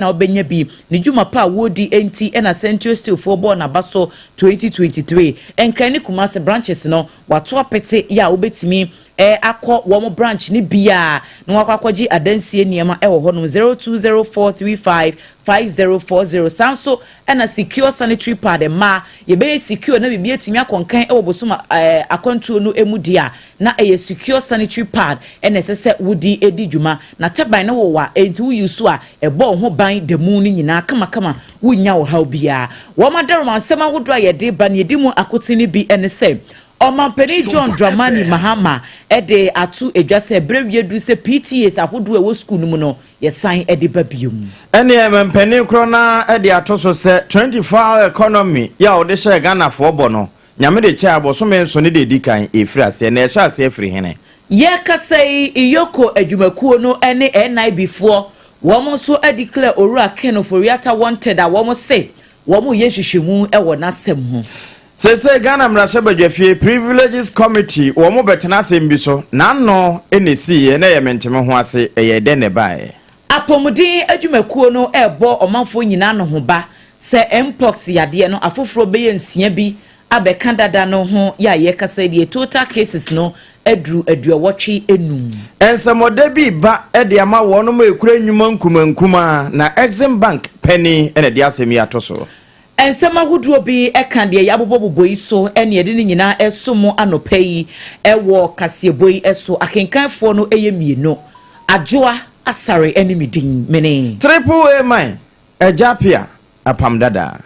Na wobɛnya bi ne dwuma pa a wɔredi nti na Central Steel foɔ bɔɔ n'aba so 2023. Nkran ne Kumasi branches no wato apete yɛ a wobɛtumi akɔ wɔn branch ne bia na wakɔ akɔgye adansie nneɛma ɛwɔ hɔnom 0204355040. Saa nso ɛna Secure sanitary pad, mmaa yɛbɛyɛ secure na biribi atumi akɔnkan ɛwɔ bosom akwantuo no mu di a, na ɛyɛ Secure sanitary pad ɛna ɛsɛ sɛ wodi edi dwuma na taban no wɔ wa enti woyi so a ɛbɔ ho ban da mu no nyinaa kamakama, wonya wɔ haw biara. Wɔn adaroma nsɛm ahodoɔ a yɛde ba no, yɛdi mu akotene bi ɛne sɛ Ɔmampanin John Dramani Mahama ɛde ato edwa sɛ ebere wie duru sɛ PTAs ahodoɔ a ɛwɔ sukuu no mu no yɛsan ɛde ba biom. Ɛneɛ mampanin korɔ na ɛde ato so sɛ 24 hour economy yɛ a wɔde hyɛ Ghanafoɔ bɔ no, Nyame de kyɛ abɔsome nso ne de edi kan ɛfiri aseɛ na ɛhyɛ aseɛ firi hene. Yɛkasa yi, EOCO adwumakuo no ne NIB foɔ wɔn nso declare Owura Ken Ofori-Atta wanted a wɔn se wɔn yɛ nhwehwɛmu wɔ n'asɛm ho. Sese Ghana mmarahyɛbadwafie Privileges Committee wɔn mo bɛtena asɛm bi so n'ano na esiiɛ na ɛyɛ menteme ho ase, ɛyɛ dɛn na ɛbaeɛ? Apɔmuden adwumakuo no ɛrebɔ ɔmanfoɔ nyinaa no ho ba sɛ Mpox yadeɛ no afoforɔ bɛyɛ 6 bi abɛka dada no ho. Yɛ a yɛkasa deɛ, total cases no aduru 85. Nsɛmɔdɛ bi ba de ama wɔn a ekura nnwuma nkumankumaa na Exim Bank panyin na ɛde asɛm yi ato so. Nsɛm ahodoɔ bi ka deɛ yɛabobɔbobɔ yi so ɛne yɛde ne nyinaa ɛso mu anɔpa yi ɛwɔ kaseɛbɔ yi so. Akenkanfoɔ no ɛyɛ mmienu, Adwoa Asare ɛne me din mene Triple A man Agya Pia Apam Dada.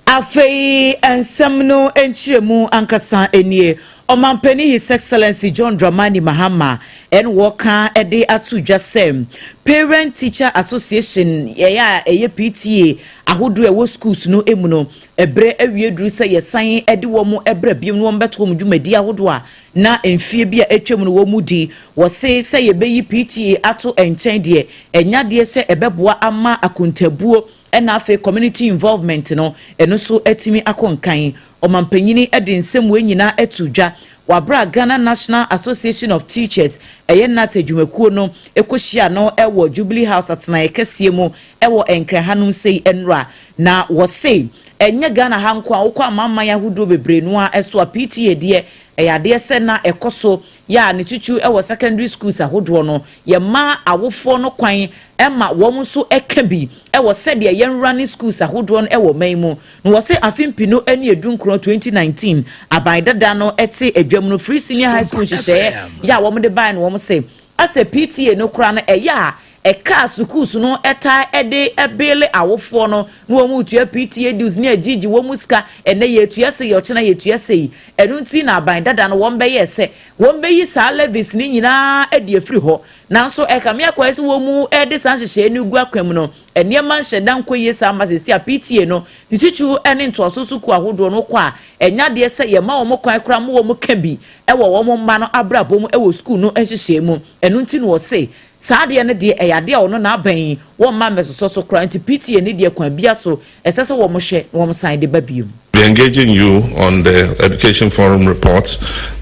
Afei nsɛm no nkyerɛmu ankasa nie. Ɔmampanin His Excellency John Dramani Mahama ɛne wɔka de ato dwa sɛ Parent Teacher Association yɛyɛ a ɛyɛ PTA ahodoɔ a ɛwɔ schools no mu no, ɛberɛ awie duru sɛ yɛsan de wɔn brɛ biom na wɔn bɛto wɔn dwumadi ahodoɔ a na mfie bi a atwam no wɔn mu di. Wɔse sɛ yɛbɛyi PTA ato nkyɛn deɛ, ɛnya deɛ sɛ ɛbɛboa ama akontabuo ɛna afei community involvement no ɛno nso atumi akɔ nkan. Ɔmampanyini de nsɛm wei nyinaa ato dwa wabra Ghana National Association of Teachers, ɛyɛ GNAT adwumakuo no, ɛkɔhyia no ɛwɔ Jubilee House atenaeɛ kɛseɛ mu ɛwɔ Nkran hanom sei nnora. Na wɔse ɛnyɛ Ghana ha nko a, wokɔ amanaman ahodoɔ bebree no a ɛso a, PTA deɛ ɛyɛ adeɛ sɛ na ɛkɔ so yɛ a ne tutu ɛwɔ secondary schools ahodoɔ no, yɛma awofoɔ no kwan ɛma wɔn nso ɛka bi ɛwɔ sɛdeɛ yɛnwura ne schools ahodoɔ no ɛwɔ man mu. Na wɔsɛ afe 2019, 2019, aban dada no ɛte adwam no, free senior high school nhyehyɛeɛ yɛ a wɔn de ban no, wɔn sɛ asɛ PTA no koraa no ɛyɛ a ɛkaa schools no ɛtaa ɛde ɛbeele awofoɔ no na wɔn tua PTA dues ne agyigyi wɔn mu sika. Ɛnɛ yɛtua sɛ yɛ, ɔkyena yɛtua sɛ yi. Ɛno nti na aban dada no wɔn bɛyɛ sɛ wɔn bɛyi saa levies ne nyinaa ɛde afiri hɔ. Nanso ɛkame akɔyɛ sɛ wɔn mu ɛde saa nhyehyɛeɛ no gu akwan mu no, nneɛma nhyɛ da nkɔ yie saa ma sɛsi a PTA no ne titiriw ne ntoaso sukuu ahodoɔ no kɔ a, ɛnya deɛ sɛ yɛma wɔn kwan koraa ma wɔn ka bi ɛwɔ wɔn mma no abrabɔ mu ɛwɔ sukuu no nhyehyɛe mu. Ɛno nti no wɔse saa adeɛ no deɛ, ɛyɛ adeɛ a ɔno n'aban yi wɔn mma mmɛsosɔ so koraa. Nti PTA ne deɛ, kwan bia so ɛsɛ sɛ wɔn hwɛ na wɔn san de ba bio. Be engaging you on the Education Forum report,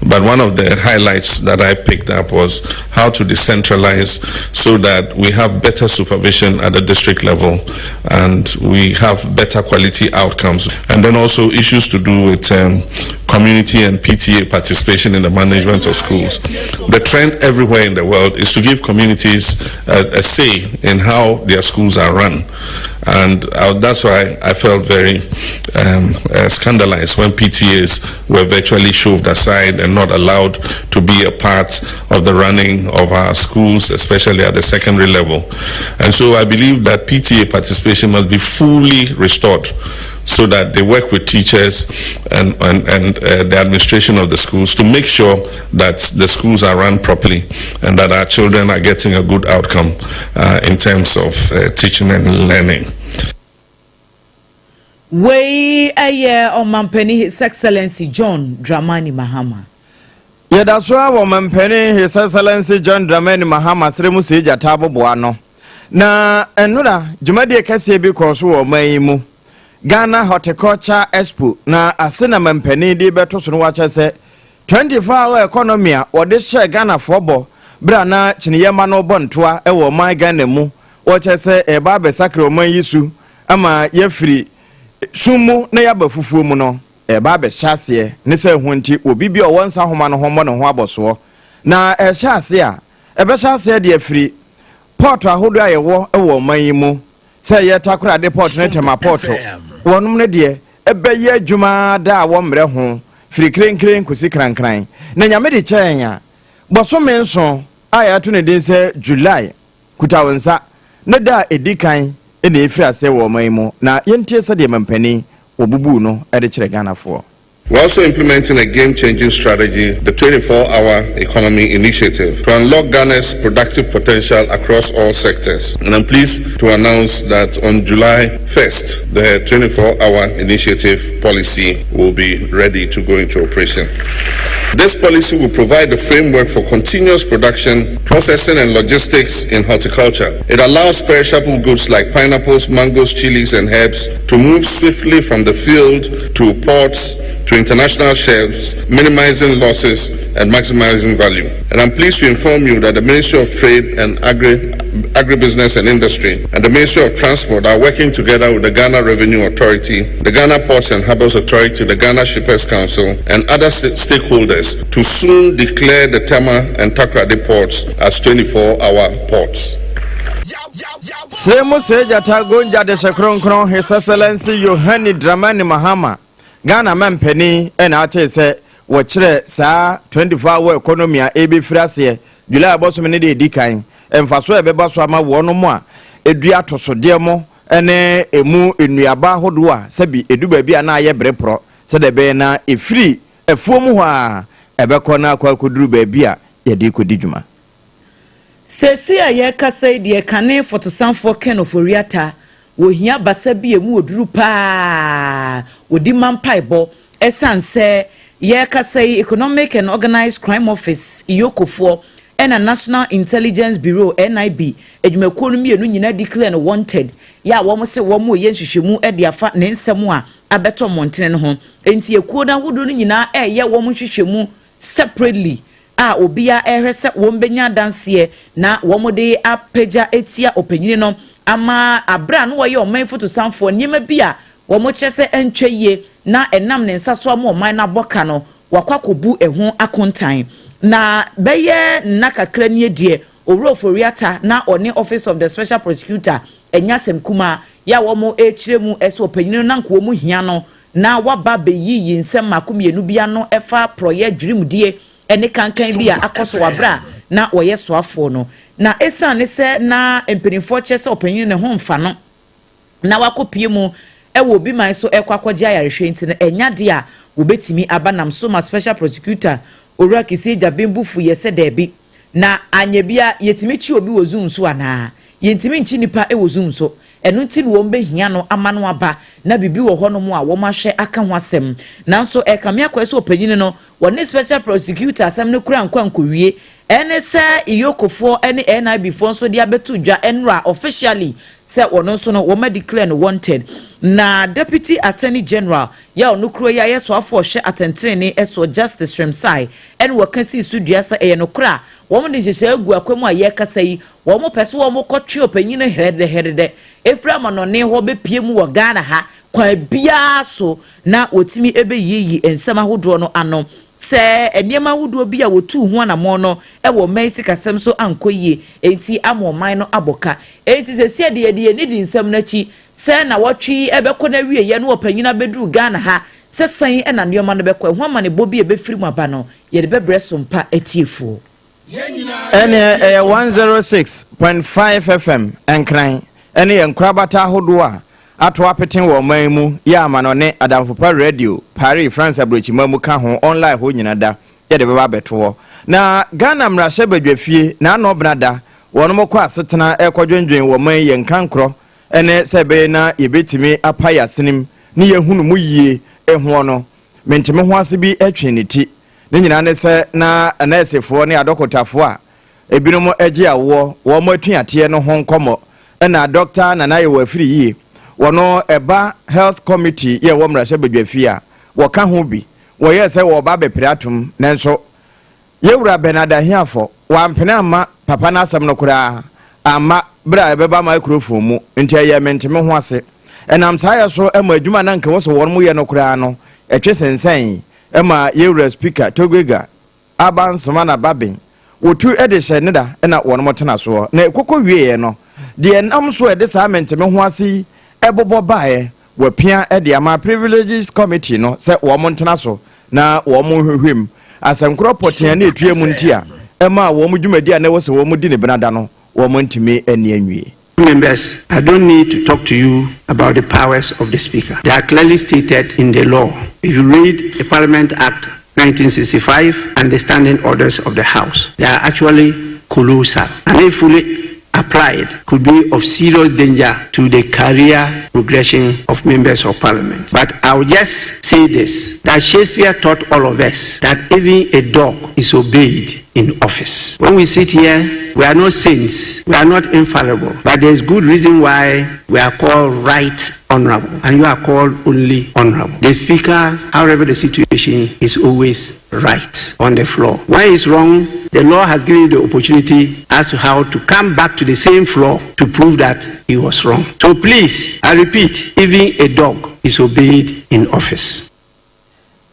but one of the highlights that I picked up was how to decentralize so that we have better supervision at the district level and we have better quality outcomes. And then also issues to do with community and PTA participation in the management of schools. The trend everywhere in the world is to give communities a say in how their schools are run. And that's why I felt very scandalized when PTAs were virtually shoved aside and not allowed to be a part of the running of our schools, especially at the secondary level. And so I believe that PTA participation must be fully restored so that they work with teachers and the administration of the schools to make sure that the schools are run properly and that our children are getting a good outcome in terms of teaching and learning. Wei ɛyɛ Ɔmampanin His Excellency John Dramani Mahama. Yɛda so a wɔ mampanin His Excellency John Dramani Mahama sere mu sɛ gyata aboboa no. Na ɛnora dwumadie kɛseɛ bi kɔɔ so wɔ ɔman yi mu, Ghana Horticulture Expo, na ase na mampanin de bɛto so no wakyɛ sɛ 24 hour economy a wɔde hyɛ Ghanafoɔ bɔ berɛ a na kyiniyɛma no bɔ ntoa wɔ ɔman Ghana mu, wɔkyɛ sɛ ɛba abɛsakra ɔman yi su ama yɛfiri sum mu na yɛaba fufuo mu no, ɛba abɛhyɛ aseɛ ne sɛ ho nti obi bi a ɔwɔ nsa homa no ho mmɔ ne ho abɔsoɔ. Na ɛhyɛ ase a ɛbɛhyɛ aseɛ deɛ firi port ahodoɔ a yɛwɔ wɔ ɔman yi mu, sɛ ɛyɛ Takorade port ne Tema port, wɔnom no deɛ ɛbɛyɛ adwuma da a wɔmmerɛ ho firi krenkren kɔsi krankran. Na Nyame de kyɛn a bɔsome 7 a yɛato ne din sɛ July kuta wo nsa ne da a ɛdi kan na ɛfiri aseɛ wɔ ɔman yi mu. Na yɛntie sɛdeɛ mampanin wɔbubuu no de kyerɛ Ghanafoɔ. We're also implementing a game changing strategy, the 24 Hour Economy Initiative, to unlock Ghana's productive potential across all sectors. And I'm pleased to announce that on July 1st, the 24 Hour Initiative policy will be ready to go into operation. This policy will provide the framework for continuous production, processing, and logistics in horticulture. It allows perishable goods like pineapples, mangoes, chilies, and herbs to move swiftly from the field to ports to international shelves, minimizing losses and maximizing value. And I'm pleased to inform you that the Ministry of Trade and Agribusiness and Industry and the Ministry of Transport are working together with the Ghana Revenue Authority, the Ghana Ports and Harbors Authority, the Ghana Shippers Council, and other stakeholders to soon declare the Tema and Takoradi ports as 24-hour ports. Sɛ mu sɛ gyata gonja de hyɛ kronkron, His Excellency Yohane Dramani Mahama, Ghana mampanin, ɛna ate sɛ wɔkyerɛ saa 24 hour economy a ɛbɛfiri aseɛ July abɔsom ne de ɛdi kan, mfaso a ɛbɛba so ama wɔn mu a ɛdua atosodeɛ mo ne emu nnuaba ahodoɔ a sɛbi ɛdu baabi a na ayɛ bere porɔ, sɛdeɛ ɛbɛyɛ na ɛfiri afuo mu hɔ a ɛbɛkɔ na akɔ akɔduru baabi a yɛde kɔdi dwuma. Sɛsi a yɛrekasa yi deɛ, kane fotosanfoɔ Ken Ofori-Atta wɔhia basa bi emu oduru paa wɔdi ma mpaebɔ, ɛsan sɛ yɛrekasa yi Economic and Organised Crime Office, EOCO foɔ, ɛna National Intelligence Bureau, NIB, adwumakuo no mmienu nyinaa declare no wanted, yɛ a wɔn sɛ wɔn reyɛ nhwehwɛmu de afa ne nsɛm a abɛtɔ mmɔntene no ho. Nti ekuo no ahodoɔ no nyinaa ɛreyɛ wɔn nhwehwɛmu separately a obiara ɛrehwɛ sɛ wɔn bɛnya adanseɛ na wɔn de apagya etia ɔpanyin no ama abere a no wɔyɛ ɔman fotosanfoɔ. Nneɛma bi a wɔn kyerɛ sɛ ɛntwa yie na ɛnam ne nsa so ama ɔman no abɔ ka no, wakɔ akɔbu ɛho akontan. Na bɛyɛ nna kakra nie deɛ, Owura Ofori-Atta na ɔne Office of the Special Prosecutor ɛnya asɛm kumaa yɛ a wɔn rekyerɛ mu ɛsɛ ɔpanyin no na nka wɔn hia no na waba bɛyiyi nsɛm mako mmienu bi ano ɛfa porɔyɛ dwirimdie ɛne kankan bi a akɔ so wabere a na wɔyɛ soafoɔ no. Na esan ne sɛ na mpanimfoɔ kyerɛ sɛ ɔpanyin ne ho mfa no na wakɔpie mu ɛwɔ obi man so ɛkɔ akɔgye ayarehwɛ, nti no ɛnya deɛ a wɔbɛtumi aba nam so ma Special Prosecutor Owura Kissi Agyebeng bufu yɛ sɛ dɛɛbi, na anya bi a yɛtumi kyi obi wɔ Zoom so anaa yɛntumi nkyi nipa wɔ Zoom so. Ɛno nti na wɔn bɛhia no ama no aba na biribi wɔ hɔnom a wɔn ahwɛ aka ho asɛm. Nanso ɛkame akɔɛ sɛ ɔpanyin no wɔne Special Prosecutor asɛm no kura nkwa nkɔwie, ɛne sɛ EOCO foɔ ne NIB foɔ nso de abɛto dwa ɛnora officially sɛ wɔn nso no wɔn declare no wanted. Na Deputy Attorney General yɛ ɔno kuro yi ayɛ soafoɔ ɔhwɛ atɛntɛnni ɛsoɔ, Justice Srem-Sai, ɛne wɔka si so dua sɛ ɛyɛ no kora wɔn de nhyehyɛ agu akwan mu a yɛrekasa yi, wɔn pɛ so wɔn kɔtwe ɔpanyin no hɛrɛdɛhɛrɛdɛ efiri amanɔne hɔ bɛpie mu wɔ Ghana ha kwan biara so na wɔtumi bɛyiyi nsɛm ahodoɔ no ano sɛ nneɛma ahodoɔ bi a wɔtuu ho anammɔn no wɔ ɔman sikasɛm so ankɔ yie, enti ama ɔman no abɔ ka. Enti sɛsi deɛ yɛde yɛn di nsɛm n'akyi sɛ na wɔtwe bɛkɔ no awieɛ no, ɔpanyin abɛduru Ghana ha sɛ sɛn ɛna nneɛma no bɛkɔ, ɛho amanebɔ bi a ɛbɛfiri mu aba no, yɛde bɛbrɛ so mpa atiefoɔ. Ɛne ɛyɛ 106.5 FM Nkran ɛne yɛn nkorabata ahodoɔ a ato apete wɔ ɔman mu yɛ amanɔne Adamfopa Radio, Paris, France aburokyima mu ka ho, online hɔ nyina da yɛde bɛba abɛto hɔ. Na Ghana mmarahyɛ badwafie na ano ɔbena da wɔn kɔ asetena ɛkɔdwendwen wɔ man yɛn nkankorɔ ɛne sɛ ɛbɛyɛ na yɛbɛtumi apa yɛ asenem ne yɛhunu mu yie ɛhoɔ no, menteme ho ase bi atwe ne ti ne nyinaa ne sɛ na anɛɛsefoɔ ne adɔkotafoɔ a ebinom agye awoɔ wɔn atuateɛ no ho nkɔmmɔ. Ɛna Dr. Nana Yɛwɔ Afiri Yie, wɔno ɛba Health Committee yɛ wɔ mmarahyɛbadwafie a wɔka ho bi, wɔyɛɛ sɛ wɔba abɛpere atom, nanso yɛwura Bernard Ahiafo wampene amma papa no asɛm no koraa amma berɛ a ɛbɛba microphone mu, nti ɛyɛ menteme ho ase. Ɛnam saa yɛ so ma adwuma na nka wɔ sɛ wɔn mo yɛ no koraa no ɛtwe sensɛn, ɛma yɛwura Speaker Togbega Aba Nsoma na Bagbin wɔtu de hyɛ ne da na wɔn mo tena soɔ. Na ɛkɔkɔ wieɛ no deɛ nam so ɛde saa menteme ho ase yi ɛbobɔ baeɛ, wɔapia de ama Privileges Committee no sɛ wɔn mo ntena so na wɔn mo nhwehwɛ mu asɛnkorɔ pɔtea ne etua mu nti a ɛma wɔn dwumadi a na ɛwɔ sɛ wɔn di ne benada no wɔn ntumi ani anwie. Members, I don't need to talk to you about the powers of the Speaker. They are clearly stated in the law. If you read the Parliament Act 1965 and the standing orders of the House, they are actually colossal. And if fully applied, could be of serious danger to the career progression of members of parliament. But I will just say this, that Shakespeare taught all of us that even a dog is obeyed in office. When we sit here, we are not saints, we are not infallible, but there is good reason why we are called Right Honorable, and you are called only Honorable. The Speaker, however the situation, is always right on the floor. When it's wrong, the law has given you the opportunity as to how to come back to the same floor to prove that he was wrong. So please, I repeat, even a dog is obeyed in office.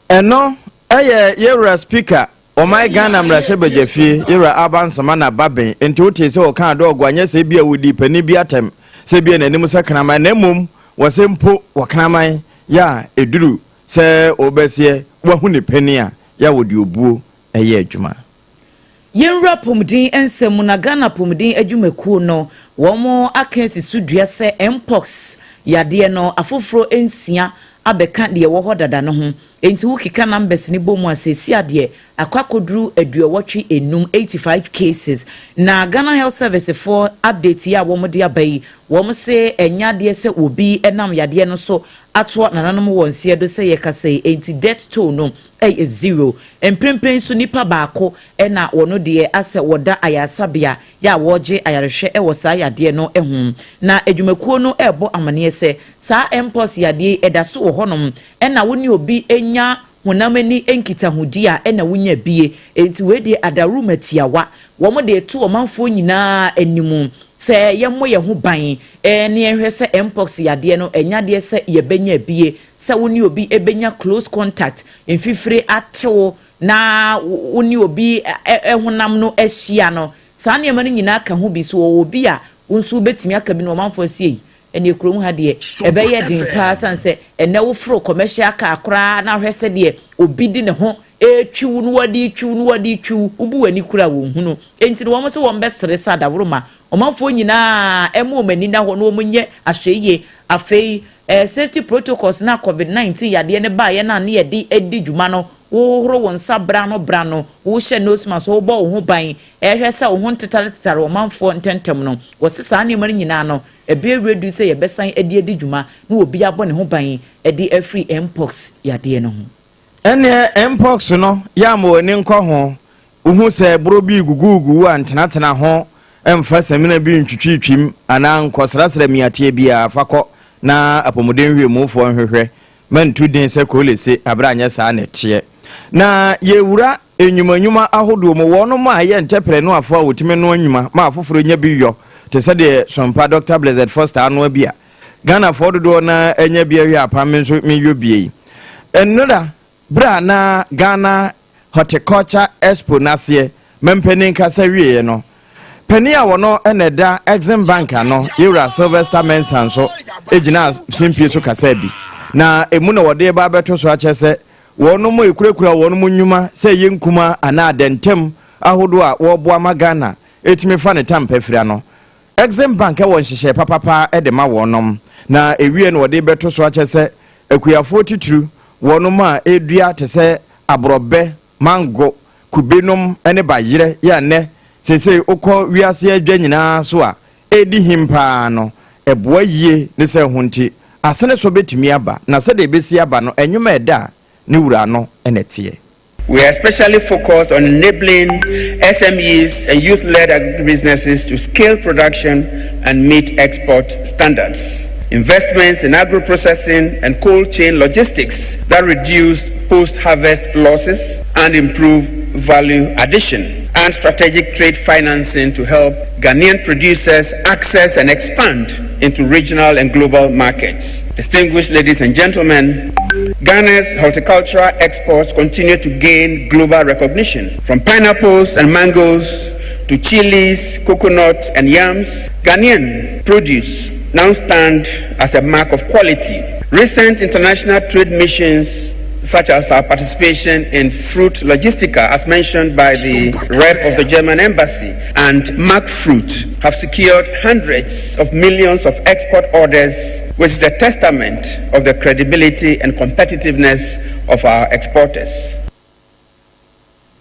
Ɛno ɛyɛ yɛwura Speaker ɔman Ghana mmarahyɛbadwafie, yɛwura Aba Nsama na Bagbin. Nti wote sɛ ɔka dog anyɛ sɛ bi a wɔdi panin bi atɛm sɛ bi a n'anim sɛ kraman, na mmom wɔsɛ mpo wɔ kraman yɛ a ɛduru sɛ wɔbɛseɛ wahu ne panin a yɛ a wɔde obuo ɛyɛ adwuma. Yɛnwura apɔmuden nsɛm na Ghana apɔmuden adwumakuo no wɔn aka asi so dua sɛ Mpox yadeɛ no afoforɔ 6 abɛka deɛ ɛwɔ hɔ dada no ho, nti wokeka numbers ne bɔ mu a, sɛsi adeɛ akɔ akɔduru 85, 85 cases. Na Ghana Health Service foɔ update yi a wɔn de aba yi, wɔn se ɛnya adeɛ sɛ obi nam yadeɛ no so atoa nananom wɔ nseɛ do sɛ yɛkasa yi, nti death toll no ɛyɛ 0. Mprempren so nipa baako ɛna wɔn deɛ asɛ wɔda ayaresabea yɛ a wɔregye ayarehwɛ ɛwɔ saa yadeɛ no ho. Na adwumakuo no ɛrebɔ amaneɛ sɛ saa Mpox yadeɛ ɛda so wɔ hɔnom, ɛna wo ne obi nya honam ani nkitahodi a ɛna wonya bie. Nti wei deɛ adaruma tiawa wɔn de to ɔmanfoɔ nyinaa anim sɛ yɛmmɔ yɛn ho ban ne yɛnhwɛ sɛ Mpox yadeɛ no ɛnya deɛ sɛ yɛbɛnya bie sɛ wo ne obi ɛbɛnya close contact, mfifire atew na wo ne obi ɛhonam no ahyia no, saa nneɛma no nyinaa ka ho bi so wɔwɔ obi a wo nso wobɛtumi aka bi. Na ɔmanfoɔ sie yi ɛne kurom ha deɛ ɛbɛyɛ den paa, san sɛ ɛnɛ woforo commercial car koraa na ahwɛ sɛ deɛ obi di ne ho etwiw no, wɔde twiw no, wɔde twiw, wobu w'ani kura wɔn hunu. Enti no wɔn nso wɔn bɛsere sa adaworoma ɔmanfoɔ nyinaa ɛmo wɔn ani na hɔ na wɔn nyɛ ahwɛyie. Afei safety protocols na COVID-19 yadeɛ ne baayɛ na ne yɛde edi dwuma no, wohoro wɔn nsa bra no bra no, wohyɛ nose mask, wobɔ wo ho ban, ɛhwɛ sɛ wo ho ntetare tetare ɔmanfoɔ ntɛntɛm no, wɔsi saa nneɛma no nyinaa no ebi ewuredu sɛ yɛbɛsan adi adi dwuma na obi abɔ ne ho ban ɛde afiri Mpox yadeɛ no ho. Ɛneɛ Mpox no yɛ ama w'ani nkɔ ho, wohu sɛ boro bi gugugugu a, ntenatena ho, mfa samina bi ntwitwitwim anaa nkɔsrasra miateɛ biara, fa kɔ na apɔmuden hwɛmufoɔ nhwehwɛ mantu den sɛ koolese aberɛ anyɛ saa na ɛteɛ. Na yɛwura enyumanwuma ahodoɔ mu, wɔnom a ɛyɛ ntɛprɛ no afo a wɔtumi no anwuma ma afoforɔ nya bi yɔ, te sɛ deɛ Sompa Dr Blessed Foster anoa bi a Ghanafoɔ dodoɔ na anya bi ahwɛ apam, me nso meyɔ bie yi. Nnora berɛ a na Ghana Horticulture Expo n'aseɛ mampanin kasa wieɛ no, panin a wɔno ɛna ɛda Exim Bank ano, yɛwura Sylvester Mensah, nso gyina simpie so kasa bi, na emu na wɔde ba abɛto so akyɛ sɛ wɔn mo ekurakura wɔn mo nnwuma sɛ ɛyɛ nkuma anaa adɛntɛm ahodoɔ a wɔreboa ma Ghana etumi fa ne tam pɛfira no, Exim Bank wɔ nhyehyɛ papapa de ma wɔnom. Na ewie no wɔde bɛto so akyɛ sɛ akuafoɔ titiri wɔnom a edua te sɛ aborɔbɛ, mango, kube nom ne bayerɛ yɛ nnɛ seesei wokɔ wiase adwa nyinaa so a ɛdi him paa no, ɛboa yie ne sɛ ho nti asene so bɛtumi aba, na sɛdeɛ ɛbɛsi aba no ɛnwoma ɛda a ne wura no ɛna ɛteɛ. We are especially focused on enabling SMEs and youth led agribusinesses to scale production and meet export standards. Investments in agro processing and cold chain logistics that reduce post harvest losses and improve value addition and strategic trade financing to help Ghanaian producers access and expand into regional and global markets. Distinguished ladies and gentlemen, Ghana's horticultural exports continue to gain global recognition. From pineapples and mangoes to chilies, coconut, and yams, Ghanaian produce now stand as a mark of quality. Recent international trade missions such as our participation in Fruit Logistica, as mentioned by the rep of the German embassy, and Macfrut, have secured hundreds of millions of export orders, which is a testament of the credibility and competitiveness of our exporters.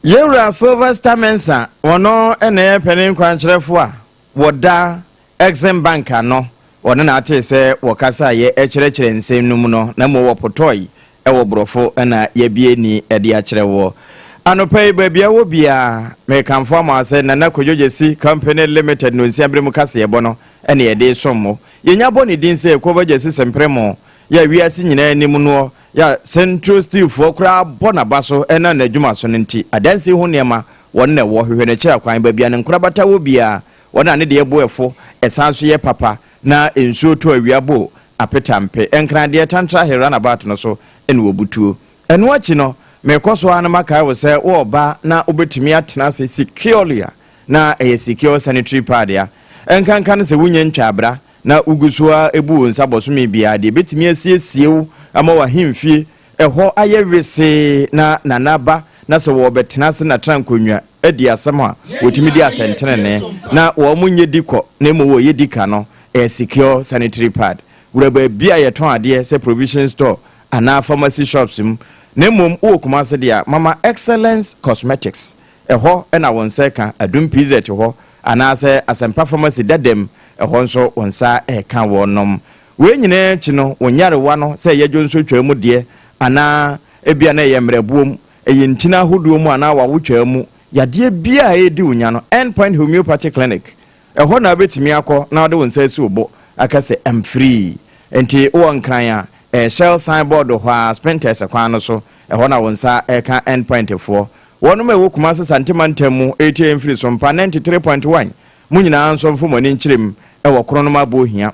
Yɛwura Sylvester Mensah, wɔno na ɛyɛ panin kwankyerɛfoɔ a wɔda Exim Bank ano, wɔne na atee sɛ wɔkasaeɛ kyerɛkyerɛ nsɛm no mu no, na mmom wɔpotɔe wɔ borɔfo na yɛabue ni de akyerɛ woɔ. Anɔpa yi, baabi a wɔ biara, mekamfo ama wo sɛ Nana Kojo Gyasi Company Limited no nsia bere mu kaseɛbɔ no na yɛde resom mo. Yɛnya bɔ ne din sɛ Koba Gyasi Sempremo, yɛ a wiase nyinaa nim noɔ, yɛ a Central Steel foɔ koraa bɔ n'aba so ɛnam n'adwuma so no nti, adansi ho nneɛma wɔn na ɛwɔ, hwehwɛ no kyerɛ kwan, baabi a ne nkorabata wɔ biara, wɔn a ne deɛ bo ɛfo, ɛsan so yɛ papa, na nsuo tɔ awia bo apetampe, Nkran deɛ Tantra Hill runabout no so na wɔbutuo. Ɛno akyi no, merekɔ so ara na makae wo sɛ wowɔ ba na wobɛtumi atena ase securely a, na ɛyɛ secure sanitary pad a, ɛnkanka no sɛ wonnya ntwaa bra na wogu so ara bu wo nsa bɔsome biara deɛ ɛbɛtumi asiesie wo ama w'ahemfie ɛhɔ ayɛ wesee na nana ba na sɛ wɔrebɛtena ase na tra nkonnwa adi asɛm a wɔtumi di asɛntenenee na wɔn nyɛ di kɔ na mmom wɔyɛ di ka no ɛyɛ secure sanitary pad wura baabi a yɛtɔn adeɛ sɛ provision store anaa pharmacy shops mu na mmom wowɔ Kumase deɛ a mama Excellence Cosmetics Ɛhɔ na wo nsa reka Adum PZ hɔ anaasɛ Asɛmpa Pharmacy dadam, ɛhɔ nso wo nsa reka wɔnom. Wei nyinaa akyi no, wo nyarewa no, sɛ ɛyɛ dwonsotwaa mu deɛ anaa ebia na ɛyɛ mmerɛboɔ mu, ɛyɛ ntini ahodoɔ mu anaa w'awotwaa mu, yadeɛ biara a ɛredi wo nya no, End Point Homeopathy Clinic, ɛhɔ na wobɛtumi akɔ na wode wo nsa asi wo bo aka sɛ, I'm free. Enti wowɔ Nkran a, ɛyɛ Shell sign board hɔ ara, Spintex kwan no so, ɛhɔ na wo nsa reka End Point foɔ. Wɔnom a ɛwɔ Kumase Sante mantam mu retie yɛn firi Sompa 93.1 mo nyinaa nso mfo mo ani nkyerɛ mu wɔ Kronom Abohia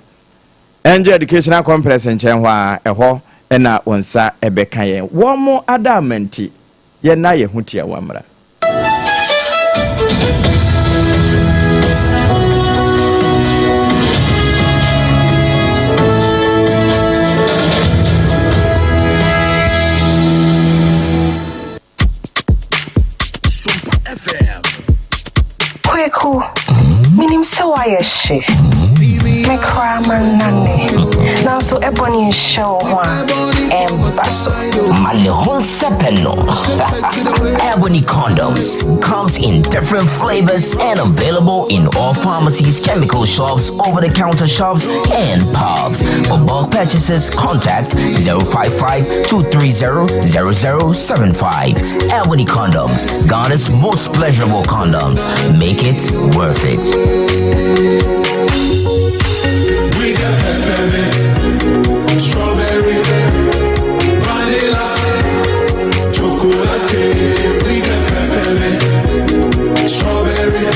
Angel Educational Complex nkyɛn hɔ ara, ɛhɔ na wo nsa bɛka yɛn. Wɔn adaama nti, yɛnna yɛn ho tiawa mmra. Sompa FM. Kweku, menim sɛ woayɛ hye. Me koraa mannane. Nanso ɛbɔne nhyɛ wo ho a, ɛmba so. Ma ne ho nsɛpɛ no. Ebony condoms comes in different flavors and available in all pharmacies, chemical shops, over-the-counter shops, and pubs. For bulk purchases, contact 055 230 0075. Ebony condoms, Ghana's most pleasurable condoms. Make it worth it. We got peppermint, strawberry, vanilla, chocolate. We got peppermint, strawberry,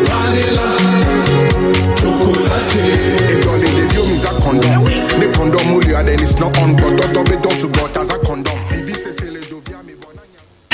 vanilla, chocolate.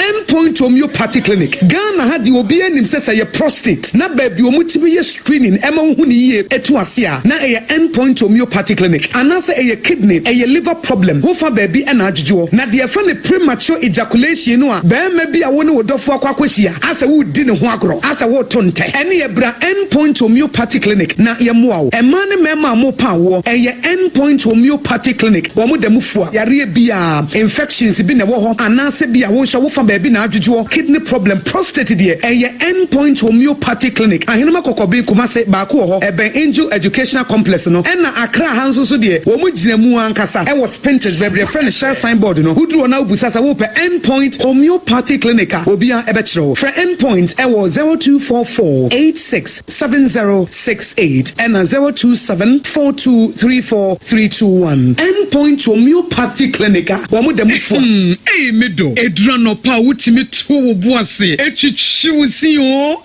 End Point Homeopathy Clinic, Ghana ha deɛ obiara nim sɛ sɛ ɛyɛ prostate na baabi a wɔtumi yɛ screening ma wohu no yie to ase a, na ɛyɛ End Point Homeopathy Clinic. Anaasɛ ɛyɛ kidney, ɛyɛ liver problem, wofa baabi na adwodwoɔ. Na deɛ yɛfrɛ no premature ejaculation no a barima bi a wo ne wo dɔfoɔ akɔ akɔhyia asɛ woredi ne ho agorɔ, asɛ woreto ntɛ, ɛneɛ bra End Point Homeopathy Clinic na yɛmmoa wo. Mmaa ne mmarima a morepa awoɔ, ɛyɛ End Point Homeopathy Clinic, wɔn da mu fua yareɛ biara, infections bi na ɛwɔ hɔ anaasɛ bi a wo nso wofa baabi na adwodwoɔ, kidney problem, prostate. Prostate deɛ, ɛyɛ End Point Homeopathic Clinic, Ahenema Kɔkɔben, Kumase, baako wɔ hɔ, ɛbɛn Angel Educational Complex no. Ɛna Accra ha nso so deɛ, wɔn gyina mu ankasa ɛwɔ Spintex, baabi yɛfrɛ no Shell signboard no. Woduru hɔ na wobisa sɛ wopɛ End Point Homeopathic Clinic a, obiara ɛbɛkyerɛ wo. Frɛ End Point ɛwɔ 0244 86 7068 ɛna 027 4234 321. End Point Homeopathic Clinic a wɔn da mu fo. Ee, me dɔ, eduru anɔpa a wotumi to wo bo ase etwitwi wo si o.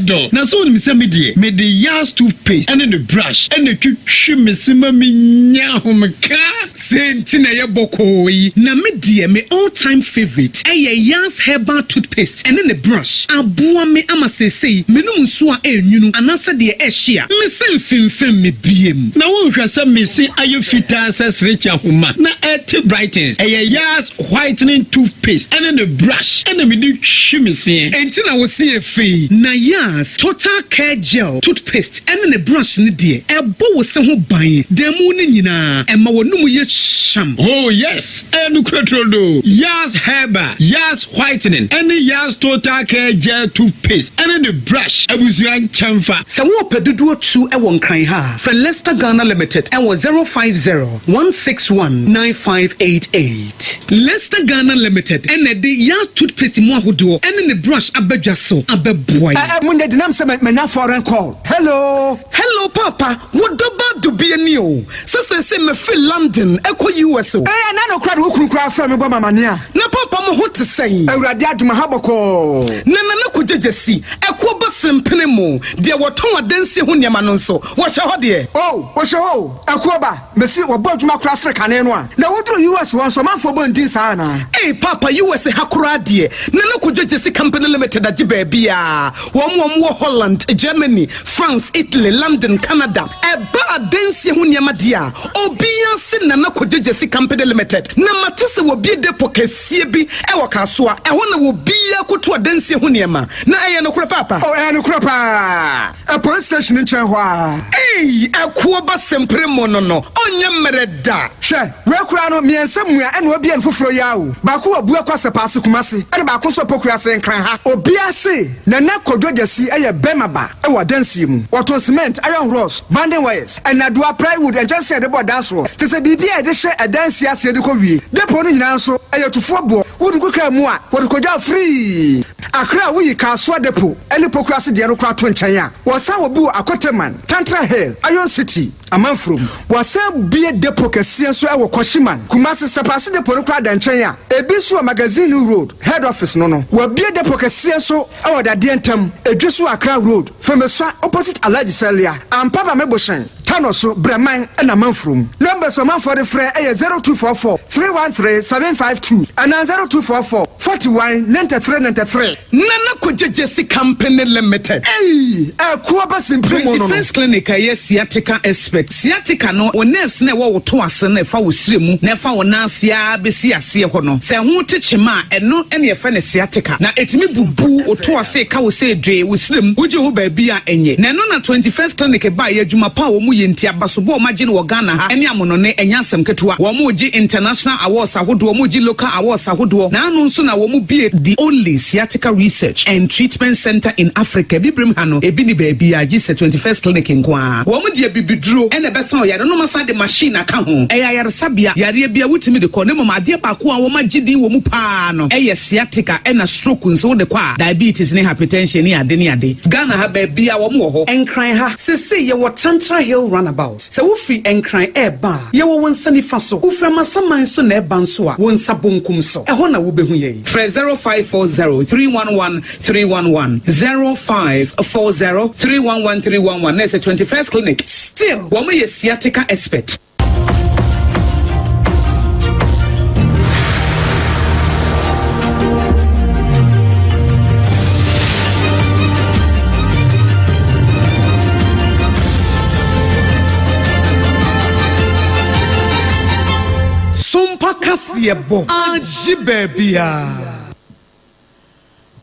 Dɔ na so wonim sɛ me deɛ, mede Yas toothpaste ɛne ne brush ɛna twitwi me se ma menya ahomeka. Sɛ nti na ɛyɛ bɔkɔɔ yi. Na me deɛ, me all time favourite ɛyɛ Yas Herbal Toothpaste ɛne ne brush. Aboa me ama seesei menom nsuo a ɛnwunu anaasɛ deɛ ɛhye a, me se mfimfim me biem. Na wonhwɛ sɛ me se ayɛ fitaa sɛ serekye ahoma na ɛte brightens. Ɛyɛ Yas Whitening Toothpaste ɛne ne brush ɛna mede twi me seɛ. Enti na wo se yɛ fei. Na Yas Total Care Gel Toothpaste ɛne ne brush no deɛ, ɛbɔ wo se ho ban da mu no nyinaa, ɛma w'anum yɛ hyam. Oh yes, ɛyɛ nokorɛ turodoo. Yas Herbal, Yas Whitening ɛne Yas Total Care Gel Toothpaste ɛne ne brush, abusua nkyɛnfa. Sɛ worepɛ dodoɔ tu wɔ Nkran ha a, frɛ Lester Ghana Limited wɔ 050 161 9588. Lester Ghana Limited na ɛde Yas Toothpaste mu ahodoɔ ne ne brush aba dwa so abɛboa yɛn. Ɛ ɛ monyɛ denam sɛ manya foreign call. Hello. Hello paapa, wo dɔ ba dubia ni o. Sɛ seesei mefiri London ɛkɔ US o. Ɛɛ ɛna no koraa de wo kunu koraa frɛ me bɔ me amaneɛ a. Na paapa mo ho te sɛn? Awurade adom aha bɔkɔɔ. Na Nana Kwadwo Gyasi, ɛkoɔ ba sempene mo, deɛ wɔtɔn adansie ho nneɛma no nso, wɔhyɛ hɔ deɛ? Oh, wɔhyɛ hɔ o, ɛkoɔ ba. Mese wɔbɔ adwuma koraa sene kane no a. Na woduru US hɔ nso ɔmanfoɔ bɔ ndin saa anaa? Ei paapa US ha koraa deɛ Nana Kojo Gyesi Company Limited agye baabiaa. Wɔn wɔn wɔ Holland, Germany, France, Italy, London, Canada. Ɛba adansie ho nneɛma deɛ a, obiaa se Nana Kojo Gyesi Company Limited. Na mate sɛ wɔbue depot kɛseɛ bi wɔ Kasoa. Ɛhɔ na obiaa kɔtu adansie ho nneɛma. Na ɛyɛ nokorɛ paapa? Oh ɛyɛ nokorɛ paa. Ɛ police station nkyɛn hɔ ara. Ei ɛkoɔ ba sempere mo no no ɔnyɛ mmerɛ da. Hwɛ, wei koraa no mmiɛnsa mua ɛna wabue no foforɔ yi ara o. Baako wɔ Buakwa Sɛpaase Kumasi ɛna baako nso wɔ Pokuase Nkran ha. Obiara se Nana Kwadwo Gyasi yɛ bɛrima ba wɔ adansie mu. Wɔtɔn cement, iron rods, bonding wires, nnadewa, plywood, nkyɛnsee a yɛde bɔ dan soɔ, kyerɛ sɛ biribiara a yɛde hyɛ adansie aseɛ de kɔ wie. Depot no nyinaa nso ɛyɛ tufoɔ boɔ, wode gu kaa mu a wɔde kɔgya wo free. Accra a woyi Kasoa Depot ne Pokuase deɛ no koraa to nkyɛn a, wɔsan wɔ bi wɔ Akoteman, Tantra Hill, Iron City, Amanfurom. Wɔasan abue depot kɛseɛ nso wɔ Kwashiman, Kumasi. Sapase Depot no koraa da nkyɛn a, ebi nso wɔ Magazine Road, Head Office no no. Wɔabue depot kɛseɛ nso wɔ Dadeɛ Ntam, Edweso Accra Road, Femesua opposite Alhaji Salia, Ampaba Mebohyɛn. Tano so, Brɛman na Manfurom. Numbers a ɔmanfoɔ de frɛ yɛ 0244 313 752 anaa 0244 41 93 93. Nana Kwadwo Gyasi Company Limited. Ei! Ɛko aba simpire mu no no. First Clinic a ɛyɛ sciatica expert. Sciatica no, wo nerves no a ɛwɔ wo to ase no a ɛfa wo srɛ mu na ɛfa wo nan ase ara bɛsi aseɛ hɔ no, sɛ ɛho te kyema a, ɛno na yɛfrɛ no sciatica. Na ɛtumi bubu wo to ase ka wo sɛ dwee wo srɛ mu, wogye ho baabi a ɛnyɛ. Na ɛno na 21st Clinic baeɛ, adwuma pa a wɔn yɛ nti, abasobɔ a wɔn agye no wɔ Ghana ha ne amonɔne, ɛnyɛ asɛm ketewa. Wɔn regye international awards ahodoɔ, wɔn regye local awards ahodoɔ. Na ano nso na wɔn bue the only sciatica research and treatment centre in Africa. Abibirem ha no, ebi nni baabiara gye sɛ 21st Clinic nko ara. Wɔn de abibiduro na ɛbɛsa ɔyare no, na wɔasan de machine aka ho. Ɛyɛ ayaresabea, yareɛ biara wotumi de kɔ, na mmom adeɛ baako a wɔn agye din wɔ mu pa ara no yɛ sciatica ɛna stroke nso wode kɔ a, diabetes ne hypertension ne ade ne ade. Ghana ha baabiara wɔn wɔ hɔ. Nkran ha, seesei yɛwɔ Tantra Hill Runabout. Sɛ wofiri Nkran reba a, yɛwɔ wo nsa nifa so. Wofiri Amasaman nso na ɛreba nso a, wo nsa bonkum so. Ɛhɔ na wobɛhu yɛn. Frɛ 0540 311 311, 0540 311 311 na ɛsɛ 21st Clinic. Still, wɔn yɛ sciatica expert. Sompa kaseɛbɔ agye baabiara.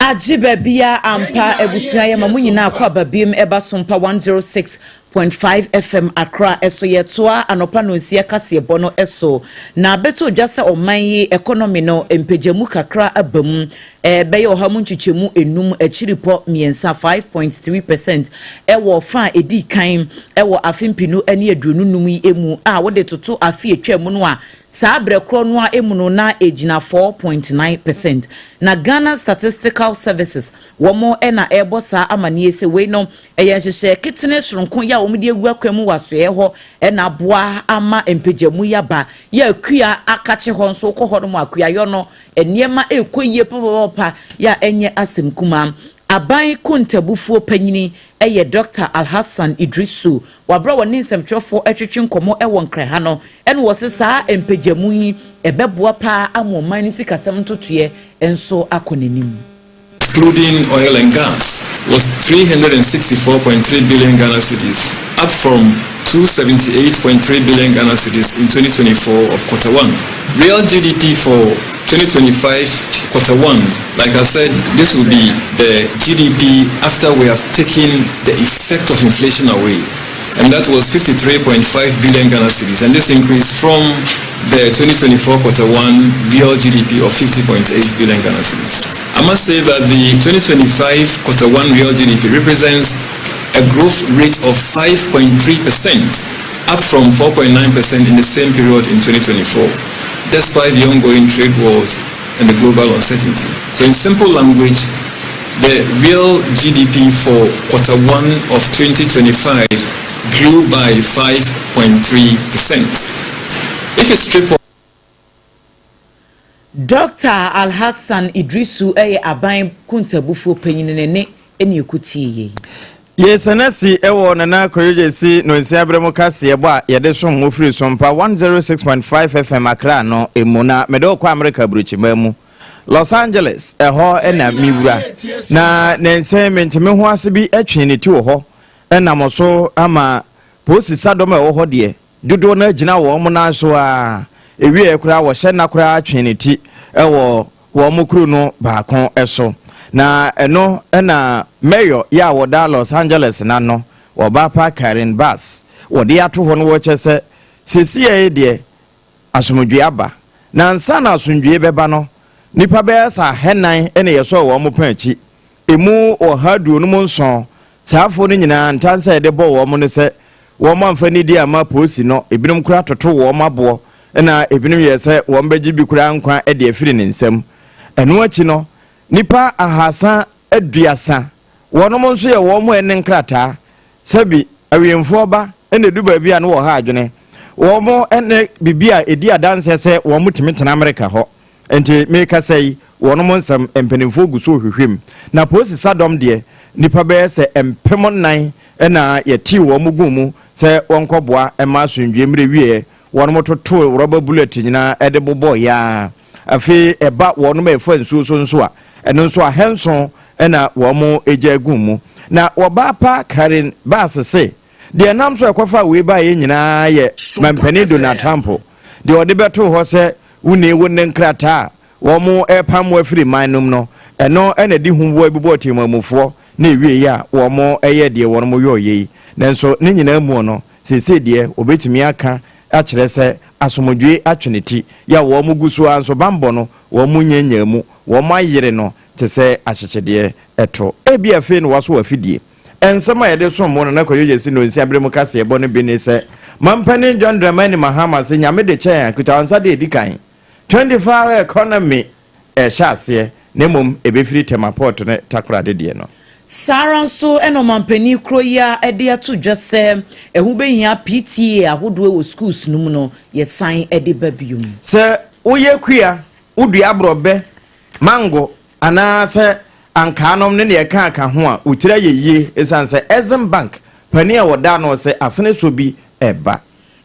Agye baabiara ampa abusua yɛma mo nyinaa akɔ aba biem ɛba Sompa 106. 106.5 FM Accra ɛso. Yɛtoa anɔpa nonsia kaseɛbɔ no ɛso na abɛto dwa sɛ ɔman yi economy no mpagyamu kakra aba mu, ɛbɛyɛ 5.3 5.3%, ɛwɔ fa a ɛdi kan ɛwɔ afe 2025 yi mu a wɔde toto afe atwa mu no a, saa berɛ korɔ no a emu no na egyina 4.9%. Na Ghana Statistical Services wɔn ɛna ɛrebɔ saa amaneɛ sɛ wei no ɛyɛ nhyehyɛ ketene soronko yi a wɔn de agu akwan mu wɔ asoɛ hɔ ɛna aboa ama mpagyamu yi aba. Yɛ akua akakye hɔ nso kɔ hɔ nom akuayɔ no nneɛma ɛrekɔ yie papapapa yɛ a ɛnyɛ asɛm kumaa. Aban kontabufoɔ panyini ɛyɛ Dr Alhassan Idrisu. Wabra wɔ ne nsɛmtwerɛfoɔ atwitwi nkɔmmɔ ɛwɔ Nkran ha no, ɛna wɔse saa mpagyamu yi ɛbɛboa paa ama ɔman no sikasɛm ntotoeɛ nso akɔ n'anim. Excluding oil and gas, was 364.3 billion Ghana cedis, up from 278.3 billion Ghana cedis in 2024 of quarter one. Real GDP for 2025 quarter one, like I said, this will be the GDP after we have taken the effect of inflation away. And that was 53.5 billion Ghana cedis. And this increased from the 2024 quarter one real GDP of 50.8 billion Ghana cedis. I must say that the 2025 quarter one real GDP represents a growth rate of 5.3%, up from 4.9% in the same period in 2024, despite the ongoing trade wars and the global uncertainty. So in simple language, the real GDP for quarter one of 2025 grew by 5.3%. If you strip Dr Alhassan Idrisu ɛyɛ aban kuntabufoɔ panyin ne ne ɛne ɛkɔtie yei. Yɛsɛnɛ si ɛwɔ Nana Kɔyogye si nonsia berɛ mu kaseɛbɔ a yɛde som mo firi Sompa 106.5 FM Accra no emu. Na mede wokɔ Amerika aburokyima mu, Los Angeles ɛhɔ ɛna mewura na ne nsɛn menteme ho ase bi atwe ne ti wɔ hɔ, ɛnam so ama polisi sadɔm a ɛwɔ hɔ deɛ dodoɔ no agyina wɔn mo nan so a ewie koraa wɔhyɛ nna koraa atwe ne ti ɛwɔ wɔn mo kuro no baako ɛso. Na ɛno ɛna mayor yɛ a wɔda Los Angeles na no wɔba pa Karen Bass wɔde ato hɔ no, wɔkyɛ sɛ sesie deɛ asomdwe aba. Na nsa na asomdwe bɛba no, nipa bɛyɛ sɛ 400 ɛna yɛsɔ wɔn mo pɛn akyi emu 127. Saafoɔ no nyinaa ntansa yɛde bɔ wɔn no sɛ wɔn amfa nidi ama polisi no, ebinom kora toto wɔn aboɔ, ɛna ebinom yɛ sɛ wɔn bɛgye bi kora nkwa ɛde afiri ne nsam. Ɛno akyi no, nipa 330 wɔnom nso yɛ wɔn mo ɛne nkrataa sɛbi awiemfoɔ ba ɛna edu baabi a no wɔ ha adwene wɔn mo ɛne bibi a edi adanseɛ sɛ wɔn mo tumi tena Amerika hɔ. Nti mekasa yi, wɔn mo nsɛm mpanimfoɔ gu so rehwehwɛ mu. Na polisi sadɔm deɛ, nipa bɛyɛ sɛ 4000 ɛna yɛtii wɔn mo gu mu sɛ wɔnkɔboa ɛma asomdwe mmerɛ wieɛ. Wɔn mo toto rubber bullet nyinaa ɛde bobɔ yaa. Afei ɛba wɔn mo ɛfa nsuo so nso a, ɛno nso 700 ɛna wɔn mo gya gu mu. Na wɔbaa pa Karen Bass se deɛ nam so ɛkɔfa wei baeɛ nyinaa yɛ mampanin Donald Trump deɛ ɔde bɛto hɔ sɛ wonni wo ne nkrataa a wɔn ɛpam mo afiri man nom no. Ɛno ɛna di ho boa bi bɔ temamufoɔ na ewie yi a wɔn ɛyɛ deɛ wɔn mo yɛ ɔyɛ yi. Nanso ne nyinaa mu no, seesei deɛ obetumi aka akyerɛ sɛ asomdwe atwe ne ti yɛ a wɔn gu so a nso bambɔ no wɔn mo nyanya mu, wɔn ayere no te sɛ akyekyedeɛ ɛto. Ebi afei no waso afidie nsɛm a yɛde som mo no na kɔyɛ si no nsia bere mu kaseɛ bɔ no bi ne sɛ mampanin John Dramani Mahama sɛ Nyame de kyɛn a kuta wɔn nsa de edi kan 24 hour economy ɛhyɛ aseɛ, na mmom ɛbɛfiri Tema Port ne Takoradi deɛ no. Saa ara nso ɛna ɔmampanin kuro yi a ɛde ato dwa sɛ ɛho bɛhia PTA ahodoɔ wɔ schools no mu no yɛsan ɛde ba bio. Sɛ woyɛ kua, wodua aborɔbɛ, mango anaasɛ ankaanom ne neɛ ɛka aka ho a, wotiri ayɛ yie ɛsiane sɛ Exim Bank panin a wɔda no sɛ asene so bi ɛba.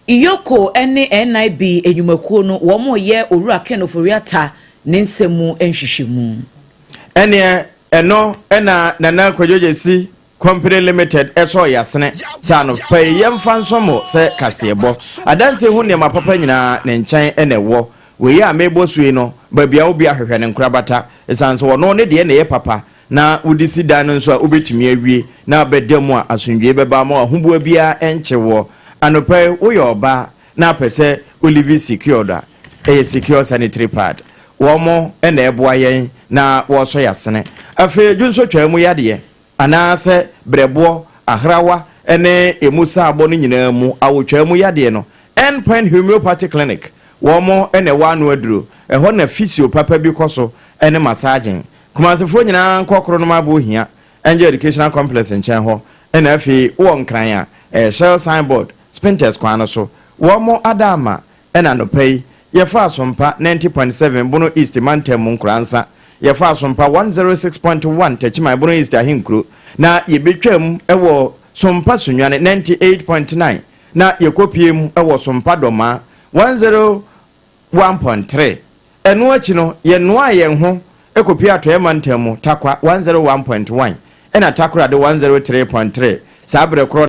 EOCO ne NIB enyumakuo no wɔn yɛ Owura Ken Ofori-Atta ne nsɛm mu nhwehwɛmu. Ɛneɛ ɛno ɛna Nana Kwadwo si Company Limited ɛsɔ yasene sɛ anɔpa yi yɛmfa nso mo sɛ kaseɛbɔ adanse ho nneɛma papa nyinaa ne nkyɛn ɛna ɛwɔ. Wei a mebɔ so yi no, baabi a wobi ahwehwɛ ne nkorabata ɛsiane sɛ ɔno ne deɛ na ɛyɛ papa. Na wode si dan no nso a, wobɛtumi awie na abɛda mu a, asomdwie bɛba ma ahoboa biara ɛnkye wɔ. Anɔpa yi, woyɛ ɔbaa na apɛ sɛ wo live secured a, ɛyɛ Secure Sanitary Pad. Wɔn mo ɛna ɛboa yɛn na wɔresɔ yɛ asene. Afei dwonsotwaa mu yadeɛ anaasɛ brɛboɔ, ahrawa ne emu saabɔ no nyinaa mu, awotwaa mu yadeɛ no, Endpoint Homeopathy Clinic, wɔn mo ɛna ɛwɔ ano aduro. Ɛhɔ na physio papa bi kɔ so ɛne massaging. Kumasefoɔ nyinaa nkɔ Koronom Abo Hia, Angel Educational Complex nkyɛn hɔ. Ɛna afei wɔ Nkran a, ɛyɛ Shell signboard, Spintex kwan no so. Wɔn mo ada ama. Ɛna anɔpa yi, yɛfa Asompa 90.7, Bono East mantam mu Nkoransa. Yɛfa Asompa 106.1, Takyiman, Bono East ahenkuro. Na yɛbɛtwam ɛwɔ Sompa Sunyani 98.9, na yɛkɔpie mu ɛwɔ Sompa Dɔmaa 101.3. Ɛno akyi no, yɛnoa yɛn ho ɛkɔpie Atɔeɛ mantam mu, Takwa 101.1, ɛna Takorade 103.3 saa berɛ korɔ.